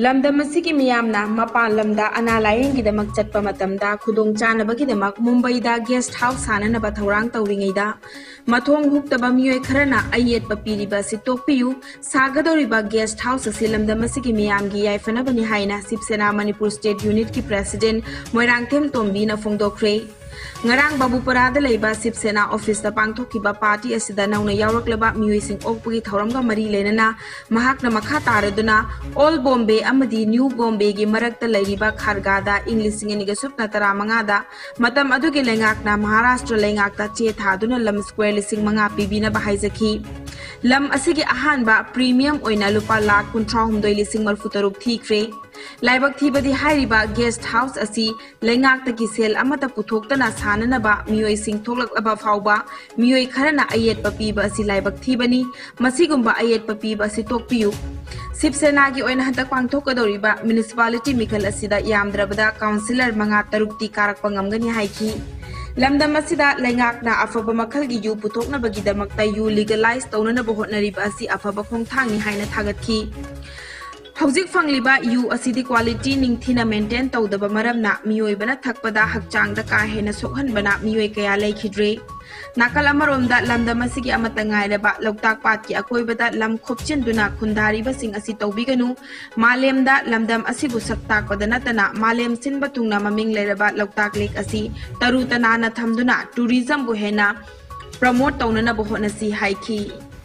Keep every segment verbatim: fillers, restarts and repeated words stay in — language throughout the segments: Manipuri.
ꯂꯝꯗꯝ ꯑꯁꯤꯒꯤ ꯃꯤꯌꯥꯝꯅ ꯃꯄꯥꯟ ꯂꯝꯗ ꯑꯅꯥ ꯂꯥꯌꯦꯡꯒꯤꯗꯃꯛ ꯆꯠꯄ ꯃꯇꯝꯗ ꯈꯨꯗꯣꯡꯆꯥꯅꯕꯒꯤꯗꯃꯛ ꯃꯨꯝꯕꯩꯗ ꯒꯦꯁꯠ ꯍꯥꯎꯁ ꯁꯥꯅꯅꯕ ꯊꯧꯔꯥꯡ ꯇꯧꯔꯤꯉꯩꯗ, ꯃꯊꯣꯡ ꯍꯨꯛꯇꯕ ꯃꯤꯑꯣꯏ ꯈꯔꯅ ꯑꯌꯦꯠꯄ ꯄꯤꯔꯤꯕ ꯑꯁꯤ ꯇꯣꯛꯄꯤꯌꯨ꯫ ꯁꯥꯒꯗꯧꯔꯤꯕ ꯒꯦꯁꯠ ꯍꯥꯎꯁ ꯑꯁꯤ ꯂꯝꯗꯝ ꯑꯁꯤꯒꯤ ꯃꯤꯌꯥꯝꯒꯤ ꯌꯥꯏꯐꯅꯕꯅꯤ ꯍꯥꯏꯅ ꯁꯤꯕ ꯁꯦꯅꯥ ꯃꯅꯤꯄꯨꯔ ꯁ꯭ꯇꯦꯠ ꯌꯨꯅꯤꯠꯀꯤ ꯄ꯭ꯔꯦꯁꯤꯗꯦꯟꯠ ꯃꯣꯏꯔꯥꯡꯊꯦꯝ ꯇꯣꯝꯕꯤꯅ ꯐꯣꯡꯗꯣꯛꯈ꯭ꯔꯦ꯫ ꯉꯔꯥꯡ ꯕꯥꯕꯨꯄꯔꯥꯗ ꯂꯩꯕ ꯁꯤꯕ ꯁꯦꯅꯥ ꯑꯣꯐꯤꯁꯇ ꯄꯥꯡꯊꯣꯛꯈꯤꯕ ꯄꯥꯔꯇꯤ ꯑꯁꯤꯗ ꯅꯧꯅ ꯌꯥꯎꯔꯛꯂꯕ ꯃꯤꯑꯣꯏꯁꯤꯡ ꯑꯣꯛꯄꯒꯤ ꯊꯧꯔꯝꯒ ꯃꯔꯤ ꯂꯩꯅꯅ ꯃꯍꯥꯛꯅ ꯃꯈꯥ ꯇꯥꯔꯗꯨꯅ ꯑꯣꯜ ꯕꯣꯝꯕꯦ ꯑꯃꯗꯤ ꯅ꯭ꯌꯨ ꯕꯣꯝꯕꯦꯒꯤ ꯃꯔꯛꯇ ꯂꯩꯔꯤꯕ ꯈꯥꯔꯒꯥꯗ ꯏꯪ ꯂꯤꯁꯤꯡ ꯑꯅꯤꯒ ꯁꯨꯞꯅ ꯇꯔꯥꯃꯉꯥꯗ ꯃꯇꯝ ꯑꯗꯨꯒꯤ ꯂꯩꯉꯥꯛꯅ ꯃꯍꯥꯔꯥꯁꯇ꯭ꯔ ꯂꯩꯉꯥꯛꯇ ꯆꯦ ꯊꯥꯗꯨꯅ ꯂꯝ ꯁ꯭ꯀ꯭ꯋꯦꯔ ꯂꯤꯁꯤꯡ ꯃꯉꯥ ꯄꯤꯕꯤꯅꯕ ꯍꯥꯏꯖꯈꯤ꯫ ꯂꯝ ꯑꯁꯤꯒꯤ ꯑꯍꯥꯟꯕ ꯄ꯭ꯔꯤꯃꯤꯌꯝ ꯑꯣꯏꯅ ꯂꯨꯄꯥ ꯂꯥꯈ ꯀꯨꯟꯊ꯭ꯔꯥ ꯍꯨꯝꯗꯣꯏ ꯂꯤꯁꯤꯡ ꯃꯔꯤꯐꯨ ꯇꯔꯨꯛ ꯊꯤꯈ꯭ꯔꯦ꯫ ꯂꯥꯏꯕꯛ ꯊꯤꯕꯗꯤ ꯍꯥꯏꯔꯤꯕ ꯒꯦꯁꯠ ꯍꯥꯎꯁ ꯑꯁꯤ ꯂꯩꯉꯥꯛꯇꯒꯤ ꯁꯦꯜ ꯑꯃꯠꯇ ꯄꯨꯊꯣꯛꯇꯅ ꯁꯥꯅꯅꯕ ꯃꯤꯑꯣꯏꯁꯤꯡ ꯊꯣꯛꯂꯛꯂꯕ ꯐꯥꯎꯕ ꯃꯤꯑꯣꯏ ꯈꯔꯅ ꯑꯌꯦꯠꯄ ꯄꯤꯕ ꯑꯁꯤ ꯂꯥꯏꯕꯛ ꯊꯤꯕꯅꯤ꯫ ꯃꯁꯤꯒꯨꯝꯕ ꯑꯌꯦꯠꯄ ꯄꯤꯕ ꯑꯁꯤ ꯇꯣꯛꯄꯤꯌꯨ꯫ ꯁꯤꯕ ꯁꯦꯅꯥꯒꯤ ꯑꯣꯏꯅ ꯍꯟꯗꯛ ꯄꯥꯡꯊꯣꯛꯀꯗꯧꯔꯤꯕ ꯃ꯭ꯌꯨꯅꯤꯁꯤꯄꯥꯂꯤꯇꯤ ꯃꯤꯈꯜ ꯑꯁꯤꯗ ꯌꯥꯝꯗ꯭ꯔꯕꯗ ꯀꯥꯎꯟꯁꯤꯂꯔ ꯃꯉꯥ ꯇꯔꯨꯛꯇꯤ ꯀꯥꯔꯛꯄ ꯉꯝꯒꯅꯤ ꯍꯥꯏꯈꯤ꯫ ꯂꯝꯗꯝ ꯑꯁꯤꯗ ꯂꯩꯉꯥꯛꯅ ꯑꯐꯕ ꯃꯈꯜꯒꯤ ꯌꯨ ꯄꯨꯊꯣꯛꯅꯕꯒꯤꯗꯃꯛꯇ ꯌꯨ ꯂꯤꯒꯦꯂꯥꯏꯖ ꯇꯧꯅꯅꯕ ꯍꯣꯠꯅꯔꯤꯕ ꯑꯁꯤ ꯑꯐꯕ ꯈꯣꯡꯊꯥꯡꯅꯤ ꯍꯥꯏꯅ ꯊꯥꯒꯠꯈꯤ꯫ ꯍꯧꯖꯤꯛ ꯐꯪꯂꯤꯕ ꯌꯨ ꯑꯁꯤꯗꯤ ꯀ꯭ꯋꯥꯂꯤꯇꯤ ꯅꯤꯡꯊꯤꯅ ꯃꯦꯟꯇꯦꯟ ꯇꯧꯗꯕ ꯃꯔꯝꯅ ꯃꯤꯑꯣꯏꯕꯅ ꯊꯛꯄꯗ ꯍꯛꯆꯥꯡꯗ ꯀꯥ ꯍꯦꯟꯅ ꯁꯣꯛꯍꯟꯕꯅ ꯃꯤꯑꯣꯏ ꯀꯌꯥ ꯂꯩꯈꯤꯗ꯭ꯔꯦ꯫ ꯅꯥꯀꯜ ꯑꯃꯔꯣꯝꯗ ꯂꯝꯗꯝ ꯑꯁꯤꯒꯤ ꯑꯃꯠꯇ ꯉꯥꯏꯔꯕ ꯂꯣꯛꯇꯥꯛ ꯄꯥꯠꯀꯤ ꯑꯀꯣꯏꯕꯗ ꯂꯝ ꯈꯣꯞꯆꯤꯟꯗꯨꯅ ꯈꯨꯟꯗꯥꯔꯤꯕꯁꯤꯡ ꯑꯁꯤ ꯇꯧꯕꯤꯒꯅꯨ꯫ ꯃꯥꯂꯦꯝꯗ ꯂꯝꯗꯝ ꯑꯁꯤꯕꯨ ꯁꯛ ꯇꯥꯛꯄꯗ ꯅꯠꯇꯅ ꯃꯥꯂꯦꯝ ꯁꯤꯟꯕ ꯊꯨꯡꯅ ꯃꯃꯤꯡ ꯂꯩꯔꯕ ꯂꯣꯛꯇꯥꯛ ꯂꯦꯛ ꯑꯁꯤ ꯇꯔꯨ ꯇꯅꯥꯟꯅ ꯊꯝꯗꯨꯅ ꯇꯨꯔꯤꯖꯝꯕꯨ ꯍꯦꯟꯅ ꯄ꯭ꯔꯃꯣꯠ ꯇꯧꯅꯅꯕ ꯍꯣꯠꯅꯁꯤ ꯍꯥꯏꯈꯤ꯫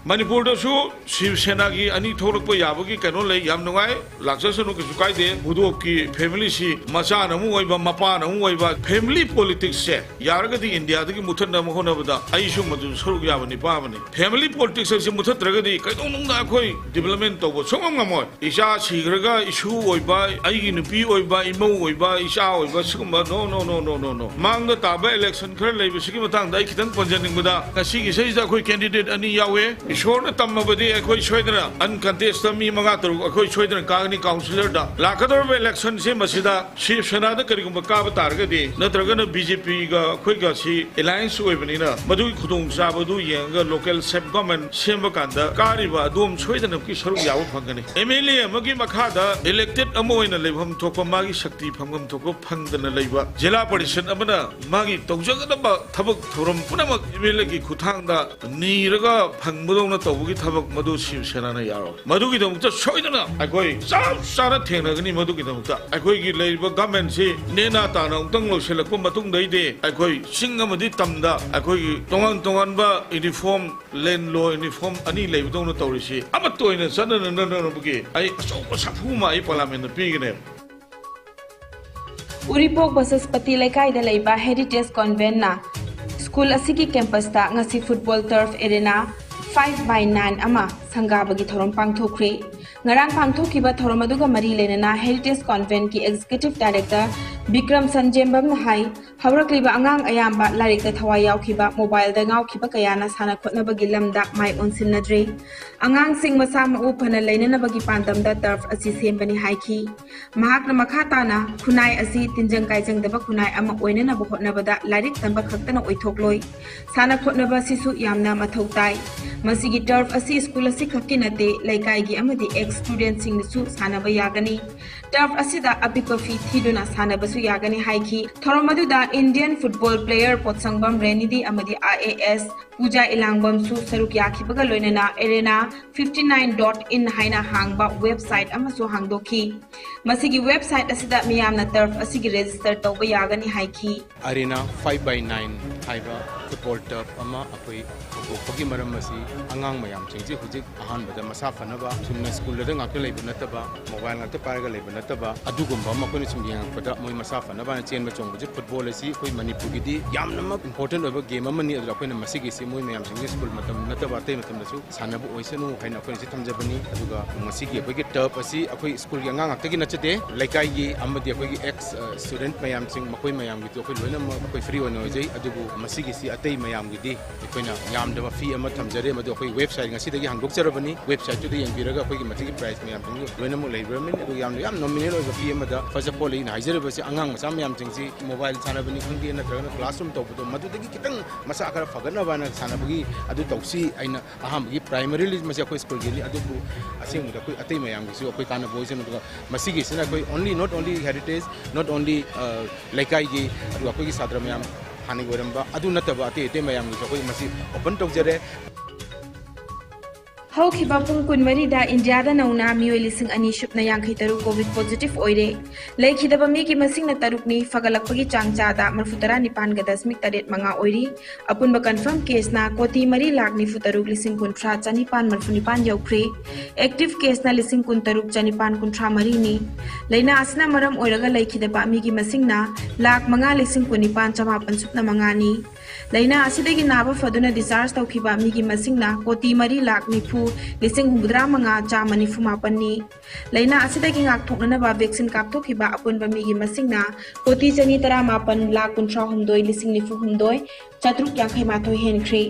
ꯃꯅꯤꯄꯨꯔꯗꯁꯨ ꯁꯤꯕ ꯁꯦꯅꯥꯒꯤ ꯑꯅꯤ ꯊꯣꯛꯂꯛꯄ ꯌꯥꯕꯒꯤ ꯀꯩꯅꯣ ꯂꯩ, ꯌꯥꯝ ꯅꯨꯡꯉꯥꯏ, ꯂꯥꯛꯆꯁꯅꯨ, ꯀꯩꯁꯨ ꯀꯥꯏꯗꯦ꯫ ꯕꯨꯙꯣꯞꯀꯤ ꯐꯦꯃꯤꯂꯤꯁꯤ ꯃꯆꯥꯅ ꯑꯃ ꯑꯣꯏꯕ, ꯃꯄꯥꯅ ꯑꯃ ꯑꯣꯏꯕ, ꯐꯦꯃꯤꯂꯤ ꯄꯣꯂꯤꯇꯤꯛꯁꯁꯦ ꯌꯥꯔꯒꯗꯤ ꯏꯟꯗꯤꯌꯥꯗꯒꯤ ꯃꯨꯊꯠꯅꯕ ꯍꯣꯠꯅꯕꯗ ꯑꯩꯁꯨ ꯃꯗꯨ ꯁꯔꯨꯛ ꯌꯥꯕ ꯅꯤꯄꯥ ꯑꯃꯅꯤ꯫ ꯐꯦꯃꯤꯂꯤ ꯄꯣꯂꯤꯇꯤꯛꯁ ꯑꯁꯤ ꯃꯨꯊꯠꯇ꯭ꯔꯒꯗꯤ ꯀꯩꯗꯧꯅꯨꯡꯗ ꯑꯩꯈꯣꯏ ꯗꯤꯕꯂꯞꯃꯦꯟ ꯇꯧꯕ ꯁꯨꯡꯉꯝ ꯉꯝꯃꯣꯏ꯫ ꯏꯆꯥ ꯁꯤꯈ꯭ꯔꯒ ꯏꯁꯨ ꯑꯣꯏꯕ, ꯑꯩꯒꯤ ꯅꯨꯄꯤ ꯑꯣꯏꯕ, ꯏꯃꯧ ꯑꯣꯏꯕ, ꯏꯆꯥ ꯑꯣꯏꯕ, ꯁꯤꯒꯨꯝꯕ no, no, no, no, no, no꯫ ꯃꯥꯡꯗ ꯇꯥꯕ ꯏꯂꯦꯛꯁꯟ ꯈꯔ ꯂꯩꯕꯁꯤꯒꯤ ꯃꯇꯥꯡꯗ ꯑꯩ ꯈꯤꯇꯪ ꯄꯟꯖꯅꯤꯡꯕꯗ, ꯉꯁꯤꯒꯤ ꯏꯁꯩꯁꯤꯗ ꯑꯩꯈꯣꯏ ꯀꯦꯟꯗꯤꯗꯦꯠ ꯑꯅꯤ ꯌꯥꯎꯋꯦ꯫ ꯏꯁꯣꯔꯅ ꯇꯝꯃꯕꯗꯤ ꯑꯩꯈꯣꯏ ꯁꯣꯏꯗꯅ uncontest ꯃꯤ ꯃꯉꯥ ꯇꯔꯨꯛ ꯑꯩꯈꯣꯏ ꯁꯣꯏꯗꯅ ꯀꯥꯒꯅꯤ꯫ ꯀꯥꯎꯟꯁꯤꯂꯔꯗ ꯂꯥꯛꯀꯗꯧꯔꯤꯕ election ꯁꯤ ꯃꯁꯤꯗ ꯁꯤꯕ ꯁꯦꯅꯥꯗ ꯀꯔꯤꯒꯨꯝꯕ ꯀꯥꯕ ꯇꯥꯔꯒꯗꯤ, ꯅꯠꯇ꯭ꯔꯒꯅ BJP ꯒ ꯑꯩꯈꯣꯏꯒ ꯁꯤ alliance ꯑꯣꯏꯕꯅꯤꯅ, ꯃꯗꯨꯒꯤ ꯈꯨꯗꯣꯡꯆꯥꯕꯗꯨ ꯌꯦꯡꯉꯒ local self government ꯁꯦꯝꯕ ꯀꯥꯟꯗ ꯀꯥꯔꯤꯕ ꯑꯗꯣꯝ ꯁꯣꯏꯗꯅꯃꯛꯀꯤ ꯁꯔꯨꯛ ꯌꯥꯕ ꯐꯪꯒꯅꯤ꯫ MLA ꯑꯃꯒꯤ ꯃꯈꯥꯗ elected ꯑꯃ ꯑꯣꯏꯅ ꯂꯩꯐꯝ ꯊꯣꯛꯄ, ꯃꯥꯒꯤ ꯁꯛꯇꯤ ꯐꯪꯐꯝ ꯊꯣꯛꯄ ꯐꯪꯗꯅ ꯂꯩꯕ ꯖꯤꯂꯥ ꯄꯔꯤꯁꯠ ꯑꯃꯅ ꯃꯥꯒꯤ ꯇꯧꯖꯒꯗꯕ ꯊꯕꯛ ꯊꯧꯔꯝ ꯄꯨꯝꯅꯃꯛ MLA ꯒꯤ ꯈꯨꯠꯊꯥꯡꯗ ꯅꯤꯔꯒ ꯐꯪꯕꯗꯧꯅ ꯇꯧꯕꯒꯤ ꯊꯕꯛ ꯃꯗꯨ ꯁꯤꯕ ꯁꯦꯅꯥꯅ ꯌꯥꯔꯣꯏ꯫ ꯃꯗꯨꯒꯤꯗꯃꯛꯇ ꯁꯣꯏꯗꯅ ꯑꯩꯈꯣꯏ ꯆꯞ ꯆꯥꯅ ꯊꯦꯡꯅꯒꯅꯤ꯫ ꯃꯗꯨꯒꯤꯗꯃꯛꯇ ꯑꯩꯈꯣꯏꯒꯤ ꯂꯩꯔꯤꯕ government ꯁꯤ ꯅꯦꯅꯥ ꯇꯥꯅ ꯑꯃꯨꯛꯇꯪ ꯂꯣꯏꯁꯤꯜꯂꯛꯄ ꯃꯇꯨꯡꯗꯩꯗꯤ ꯑꯩꯈꯣꯏ ꯆꯤꯡ ꯑꯃꯗꯤ ꯇꯝꯗ ꯑꯩꯈꯣꯏꯒꯤ ꯇꯣꯉꯥꯟ ꯇꯣꯉꯥꯟꯕ uniform, land law uniform ꯑꯅꯤ ꯂꯩꯕꯗꯧꯅ ꯇꯧꯔꯤꯁꯤ ꯑꯃꯠꯇ ꯑꯣꯏꯅ ꯆꯠꯅꯅꯅꯕꯒꯤ ꯑꯩ ꯑꯆꯧꯕ ꯁꯥꯐꯨ ꯑꯃ ꯑꯩ parliament ꯇ ꯄꯤꯒꯅꯦꯕ꯫ ꯎꯔꯤꯄꯣꯛ ꯕꯁꯁꯄꯇꯤ ꯂꯩꯀꯥꯏꯗ ꯂꯩꯕ Heritage Convent ꯅ ꯁ꯭ꯀꯨꯜ ꯑꯁꯤꯒꯤ campus ꯇ ꯉꯁꯤ football turf arena five by nine ꯑꯃ ꯁꯪꯒꯥꯕꯒꯤ ꯊꯧꯔꯝ ꯄꯥꯡꯊꯣꯛꯈ꯭ꯔꯦ꯫ ꯉꯔꯥꯡ ꯄꯥꯡꯊꯣꯛꯈꯤꯕ ꯊꯧꯔꯝ ꯑꯗꯨꯒ ꯃꯔꯤ ꯂꯩꯅꯅ Heritage Convent ꯀꯤ Executive Director ꯕꯤꯀ꯭ꯔꯝ ꯁꯟꯖꯦꯝꯕꯝꯅ ꯍꯥꯏ, ꯍꯧꯔꯛꯂꯤꯕ ꯑꯉꯥꯡ ꯑꯌꯥꯝꯕ ꯂꯥꯏꯔꯤꯛꯇ ꯊꯋꯥꯏ ꯌꯥꯎꯈꯤꯕ, mobile ꯗ ꯉꯥꯎꯈꯤꯕ ꯀꯌꯥꯅ ꯁꯥꯟꯅ ꯈꯣꯠꯅꯕꯒꯤ ꯂꯝꯗ ꯃꯥꯏ ꯑꯣꯟꯁꯤꯟꯅꯗ꯭ꯔꯦ꯫ ꯑꯉꯥꯡꯁꯤꯡ ꯃꯁꯥ ꯃꯎ ꯐꯅ ꯂꯩꯅꯅꯕꯒꯤ ꯄꯥꯟꯗꯝꯗ turf ꯑꯁꯤ ꯁꯦꯝꯕꯅꯤ ꯍꯥꯏꯈꯤ꯫ ꯃꯍꯥꯛꯅ ꯃꯈꯥ ꯇꯥꯅ ꯈꯨꯟꯅꯥꯏ ꯑꯁꯤ ꯇꯤꯟꯖꯪ ꯀꯥꯏꯖꯪꯗꯕ ꯈꯨꯟꯅꯥꯏ ꯑꯃ ꯑꯣꯏꯅꯅꯕ ꯍꯣꯠꯅꯕꯗ ꯂꯥꯏꯔꯤꯛ ꯇꯝꯕ ꯈꯛꯇꯅ ꯑꯣꯏꯊꯣꯛꯂꯣꯏ, ꯁꯥꯟꯅ ꯈꯣꯠꯅꯕ ꯑꯁꯤꯁꯨ ꯌꯥꯝꯅ ꯃꯊꯧ ꯇꯥꯏ꯫ ꯃꯁꯤꯒꯤ turf ꯑꯁꯤ ꯁ꯭ꯀꯨꯜ ꯑꯁꯤꯈꯛꯀꯤ ꯅꯠꯇꯦ, ꯂꯩꯀꯥꯏꯒꯤ ꯑꯃꯗꯤ ex student ꯁꯤꯡꯅꯁꯨ ꯁꯥꯟꯅꯕ ꯌꯥꯒꯅꯤ꯫ Turf ꯑꯁꯤꯗ ꯑꯄꯤꯛꯄ fee ꯊꯤꯗꯨꯅ ꯁꯥꯟꯅꯕꯁꯨ ꯌꯥꯒꯅꯤ ꯍꯥꯏꯈꯤ꯫ ꯊꯧꯔꯝ ꯑꯗꯨꯗ Indian football player ꯄꯣꯠꯁꯪꯕꯝ ꯔꯦꯅꯤꯗꯤ ꯑꯃꯗꯤ IAS ꯄꯨꯖꯥ ꯏꯂꯥꯡꯕꯝꯁꯨ ꯁꯔꯨꯛ ꯌꯥꯈꯤꯕꯒ ꯂꯣꯏꯅꯅ arena fifty nine dot in ꯍꯥꯏꯅ ꯍꯥꯡꯕ website ꯑꯃꯁꯨ ꯍꯥꯡꯗꯣꯛꯈꯤ꯫ ꯃꯁꯤꯒꯤ website ꯑꯁꯤꯗ ꯃꯤꯌꯥꯝꯅ turf ꯑꯁꯤꯒꯤ register ꯇꯧꯕ ꯌꯥꯒꯅꯤ ꯍꯥꯏꯈꯤ꯫ Arena five by nine ꯍꯥꯏꯕ football turf ꯑꯃ ꯑꯩꯈꯣꯏ ꯍꯧꯗꯣꯛꯄꯒꯤ ꯃꯔꯝ ꯑꯁꯤ ꯑꯉꯥꯡ ꯃꯌꯥꯝꯁꯤꯡꯁꯤ ꯍꯧꯖꯤꯛ ꯑꯍꯥꯟꯕꯗ ꯃꯁꯥ ꯐꯅꯕ, ꯆꯨꯝꯅ ꯁ꯭ꯀꯨꯜꯗ ꯉꯥꯛꯇ ꯂꯩꯕ ꯅꯠꯇꯕ, mobile ꯉꯥꯛꯇ ꯄꯥꯏꯔꯒ ꯂꯩꯕ ꯅꯠꯇꯕ, ꯑꯗꯨꯒꯨꯝꯕ ꯑꯃ ꯑꯩꯈꯣꯏꯅ ꯁꯨꯝ ꯌꯦꯡꯉꯛꯄꯗ ꯃꯣꯏ ꯃꯁꯥ ꯐꯅꯕ ꯍꯥꯏꯅ ꯆꯦꯟꯕ ꯆꯣꯡꯕꯁꯦ꯫ Football ꯑꯁꯤ ꯑꯩꯈꯣꯏ ꯃꯅꯤꯄꯨꯔꯒꯤꯗꯤ ꯌꯥꯝꯅꯃꯛ important ꯑꯣꯏꯕ game ꯑꯃꯅꯤ꯫ ꯑꯗꯨꯗ ꯑꯩꯈꯣꯏꯅ ꯃꯁꯤꯒꯤꯁꯤ ꯃꯣꯏ ꯃꯌꯥꯝꯁꯤꯡꯁꯤ ꯁ꯭ꯀꯨꯜ ꯃꯇꯝ ꯅꯠꯇꯕ ꯑꯇꯩ ꯃꯇꯝꯗꯁꯨ ꯁꯥꯟꯅꯕ ꯑꯣꯏꯁꯅꯨ ꯍꯥꯏꯅ ꯑꯩꯈꯣꯏꯅ ꯁꯤ ꯊꯝꯖꯕꯅꯤ꯫ ꯑꯗꯨꯒ ꯉꯁꯤꯒꯤ ꯑꯩꯈꯣꯏꯒꯤ turf ꯑꯁꯤ ꯑꯩꯈꯣꯏ ꯁ꯭ꯀꯨꯜꯒꯤ ꯑꯉꯥꯡ ꯉꯥꯛꯇꯒꯤ ꯅꯠꯆꯗꯦ, ꯂꯩꯀꯥꯏꯒꯤ ꯑꯃꯗꯤ ꯑꯩꯈꯣꯏꯒꯤ ex student ꯃꯌꯥꯝꯁꯤꯡ, ꯃꯈꯣꯏ ꯃꯌꯥꯝꯒꯤꯁꯨ ꯑꯩꯈꯣꯏ ꯂꯣꯏꯅꯃꯛ ꯑꯩꯈꯣꯏ free ꯑꯣꯏꯅ ꯑꯣꯏꯖꯩ꯫ ꯑꯗꯨꯕꯨ ꯃꯁꯤꯒꯤꯁꯤ ꯑꯇꯩ ꯃꯌꯥꯝꯒꯤꯗꯤ ꯑꯩꯈꯣꯏꯅ ꯌꯥꯝꯗꯕ fee ꯑꯃ ꯊꯝꯖꯔꯦ, ꯃꯗꯨ ꯑꯩꯈꯣꯏ website ꯉꯁꯤꯗꯒꯤ ꯍꯥꯡꯗꯣꯛꯆꯔꯕꯅꯤ꯫ Website ꯇꯨꯗ ꯌꯦꯡꯕꯤꯔꯒ ꯑꯩꯈꯣꯏꯒꯤ ꯃꯁꯤꯒꯤ price ꯃꯌꯥꯝꯁꯤꯡꯗꯨ ꯂꯣꯏꯅꯃꯛ ꯂꯩꯕꯤꯔꯝꯃꯤ꯫ ꯑꯗꯨꯒ ꯌꯥꯝꯅ, ꯌꯥꯝ nominal ꯑꯣꯏꯕ fee ꯑꯃꯗ, first of all, ꯑꯩꯅ ꯍꯥꯏꯖꯔꯤꯕꯁꯤ ꯑꯉꯥꯡ ꯃꯆꯥ ꯃꯌꯥꯝꯁꯤꯡꯁꯤ mobile ꯁꯥꯟꯅꯕꯅꯤ ꯈꯪꯗꯦ, ꯅꯠꯇ꯭ꯔꯒꯅ classroom ꯇꯧꯕꯗꯣ, ꯃꯗꯨꯗꯒꯤ ꯈꯤꯇꯪ ꯃꯁꯥ ꯈꯔ ꯐꯒꯠꯅꯕ ꯍꯥꯏꯅ ꯁꯥꯟꯅꯕꯒꯤ ꯑꯗꯨ ꯇꯧꯁꯤ꯫ ꯑꯩꯅ ꯑꯍꯥꯟꯕꯒꯤ primaryꯂꯤ ꯃꯁꯤ ꯑꯩꯈꯣꯏ schoolꯒꯤꯅꯤ, ꯑꯗꯨꯕꯨ ꯑꯁꯦꯡꯕꯗ ꯑꯩꯈꯣꯏ ꯑꯇꯩ ꯃꯌꯥꯝꯒꯤꯁꯨ ꯑꯩꯈꯣꯏ ꯀꯥꯟꯅꯕ ꯑꯣꯏꯁꯅꯨ꯫ ꯑꯗꯨꯒ ꯃꯁꯤꯒꯤꯁꯤꯅ ꯑꯩꯈꯣꯏ only, not only heritage, not only, ꯑ, ꯂꯩꯀꯥꯏꯒꯤ, ꯑꯗꯨꯒ ꯑꯩꯈꯣꯏꯒꯤ ꯁꯥꯇ꯭ꯔ ꯃꯌꯥꯝ ꯍꯥꯟꯅꯒꯤ ꯑꯣꯏꯔꯝꯕ ꯑꯗꯨ ꯅꯠꯇꯕ ꯑꯇꯩ ꯑꯇꯩ ꯃꯌꯥꯝꯒꯤꯁꯨ ꯑꯩꯈꯣꯏ ꯃꯁꯤ open ꯇꯧꯖꯔꯦ꯫ ꯍꯧꯈꯤꯕ ꯄꯨꯡ ꯀꯨꯟꯃꯔꯤꯗ ꯏꯟꯗꯤꯌꯥꯗ ꯅꯧꯅ ꯃꯤꯑꯣꯏ ꯂꯤꯁꯤꯡ ꯑꯅꯤ ꯁꯨꯞꯅ ꯌꯥꯡꯈꯩ ꯇꯔꯨꯛ COVID positive ꯑꯣꯏꯔꯦ꯫ ꯂꯩꯈꯤꯗꯕ ꯃꯤꯒꯤ ꯃꯁꯤꯡꯅ ꯇꯔꯨꯛꯅꯤ꯫ ꯐꯒꯠꯂꯛꯄꯒꯤ ꯆꯥꯡ ꯆꯥꯗ ꯃꯔꯤꯐꯨ ꯇꯔꯥ ꯅꯤꯄꯥꯟꯒ ꯗꯁꯃꯤꯛ ꯇꯔꯦꯠ ꯃꯉꯥ ꯑꯣꯏꯔꯤ꯫ ꯑꯄꯨꯟꯕ confirm caseꯅ ꯀꯣꯇꯤ ꯃꯔꯤ ꯂꯥꯈ ꯅꯤꯐꯨ ꯇꯔꯨꯛ ꯂꯤꯁꯤꯡ ꯀꯨꯟꯊ꯭ꯔꯥ ꯆꯅꯤꯄꯥꯟ ꯃꯔꯤꯐꯨ ꯅꯤꯄꯥꯟ ꯌꯧꯈ꯭ꯔꯦ꯫ Active caseꯅ ꯂꯤꯁꯤꯡ ꯀꯨꯟ ꯇꯔꯨꯛ ꯆꯅꯤꯄꯥꯟ ꯀꯨꯟꯊ꯭ꯔꯥ ꯃꯔꯤꯅꯤ꯫ ꯂꯥꯏꯅꯥ ꯑꯁꯤꯅ ꯃꯔꯝ ꯑꯣꯏꯔꯒ ꯂꯩꯈꯤꯗꯕ ꯃꯤꯒꯤ ꯃꯁꯤꯡꯅ ꯂꯥꯈ ꯃꯉꯥ ꯂꯤꯁꯤꯡ ꯀꯨꯟ ꯅꯤꯄꯥꯟ ꯆꯃꯥꯄꯟ ꯁꯨꯞꯅ ꯃꯉꯥꯅꯤ꯫ ꯂꯥꯏꯅꯥ ꯑꯁꯤꯗꯒꯤ ꯅꯥꯕ ꯐꯗꯨꯅ discharge ꯇꯧꯈꯤꯕ ꯃꯤꯒꯤ ꯃꯁꯤꯡꯅ ꯀꯣꯇꯤ ꯃꯔꯤ ꯂꯥꯈ ꯅꯤꯐꯨ ꯂꯤꯁꯤꯡ ꯍꯨꯝꯐꯨꯇꯔꯥ ꯃꯉꯥ ꯆꯥꯝꯃ ꯅꯤꯐꯨ ꯃꯥꯄꯟꯅꯤ꯫ ꯂꯥꯏꯅꯥ ꯑꯁꯤꯗꯒꯤ ꯉꯥꯛꯊꯣꯛꯅꯅꯕ vaccine ꯀꯥꯞꯊꯣꯛꯈꯤꯕ ꯑꯄꯨꯟꯕ ꯃꯤꯒꯤ ꯃꯁꯤꯡꯅ ꯀꯣꯇꯤ ꯆꯅꯤ ꯇꯔꯥ ꯃꯥꯄꯟ ꯂꯥꯈ ꯀꯨꯟꯊ꯭ꯔꯥ ꯍꯨꯝꯗꯣꯏ ꯂꯤꯁꯤꯡ ꯅꯤꯐꯨ ꯍꯨꯝꯗꯣꯏ ꯆꯥꯇ꯭ꯔꯨꯛ ꯌꯥꯡꯈꯩ ꯃꯥꯊꯣꯏ ꯍꯦꯟꯈ꯭ꯔꯦ꯫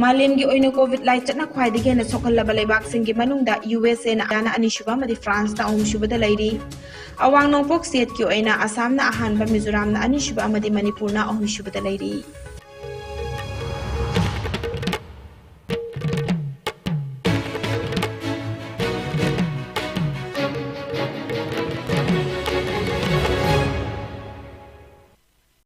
ꯃꯥꯂꯦꯝꯒꯤ ꯑꯣꯏꯅ COVID ꯂꯥꯏꯆꯠꯅ ꯈ꯭ꯋꯥꯏꯗꯒꯤ ꯍꯦꯟꯅ ꯁꯣꯛꯍꯜꯂꯕ ꯂꯩꯕꯥꯛꯁꯤꯡꯒꯤ ꯃꯅꯨꯡꯗ USAꯅ ꯑꯅꯤꯁꯨꯕ ꯑꯃꯗꯤ FRANCEꯅ ꯑꯍꯨꯝꯁꯨꯕꯗ ꯂꯩꯔꯤ꯫ ꯑꯋꯥꯡ ꯅꯣꯡꯄꯣꯛ stateꯀꯤ ꯑꯣꯏꯅ ꯑꯁꯥꯝꯅ ꯑꯍꯥꯟꯕ, ꯃꯤꯖꯣꯔꯥꯝꯅ ꯑꯅꯤꯁꯨꯕ ꯑꯃꯗꯤ ꯃꯅꯤꯄꯨꯔꯅ ꯑꯍꯨꯝꯁꯨꯕꯗ ꯂꯩꯔꯤ꯫